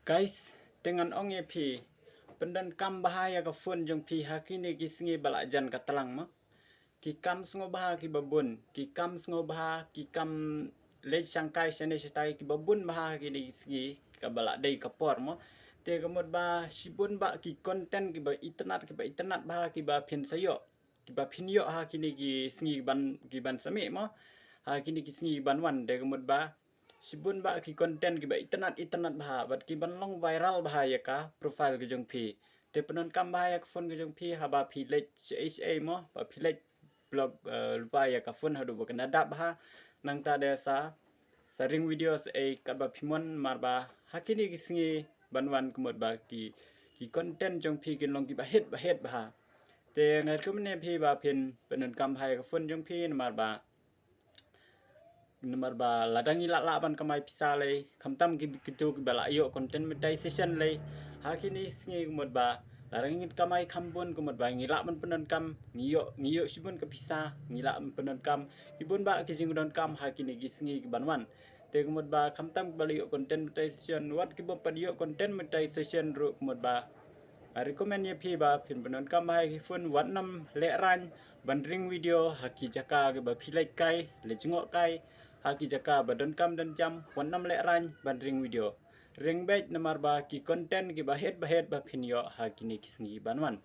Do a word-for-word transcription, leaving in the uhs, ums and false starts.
Guys, te ngan ong ïa phi, pyndonkam bha ïa ka phone jong phi ha kine ki sngi ba la jan ka tlang mo. Ki kam sngewbha kiba bun, ki kam sngewbha, ki kam leit shangkai shane shatai kiba bun bha ha kine ki sngi kaba la dei ka por mo. Te ka mut ba shibun bah ki content kiba itynnat, kiba itynnat bha kiba phin sa ïoh, kiba phin ïoh ha kine ki sngi kiban, kiban sa mih mo. Ha kine ki sngi kiban wan, te ka mut ba shibun bah ki content kiba itynnat itynnat bha bad kiban long viral bha ïa ka profile ka jong phi. Te pyndonkam bha ïa ka phone ka jong phi haba phi leit shaei shaei mo, ba phi leit block, eh, lypa ïa ka phone haduh ba kan da dap bha. Nangta de sa, sa ring video shaei katba phi mon, namar ba ha kine ki sngi ban wan ka mut ba ki, ki content jong phi kin long kiba hit, ba hit bha. Te nga recommend ïa phi ba phin pyndonkam bha ïa ka phone jong phi, namar ba, namar ba lada ngi lah lah ban kamai pisa lei, khamtam ki, kito kiba la ïoh content monetization lei ha kine ki sngi, ka mut ba lada ngi kamai kham bun, ka mut ba ngi lah ban pyndonkam, ngi ïoh, ngi ïoh shibun ka pisa, ngi lah ban pyndonkam, ki bun bah ki jingdonkam ha kine ki sngi kiban wan. Te ka mut ba khamtam kiba la ïoh content monetization, wat kiba pat ïoh content monetization ruh, ka mut ba nga recommend ïa phi ba phin pyndonkam bha ïa ki phone, wat nym lehraiñ ban ring video ha ki jaka kiba phi leit kai, leit jngoh kai, ha ki jaka ba donkam donjam, wat nym lehraiñ ban ring video. Ring beit, namar ba ki content kiba hit, ba hit ba phin ïoh ha kine ki sngi ban wan.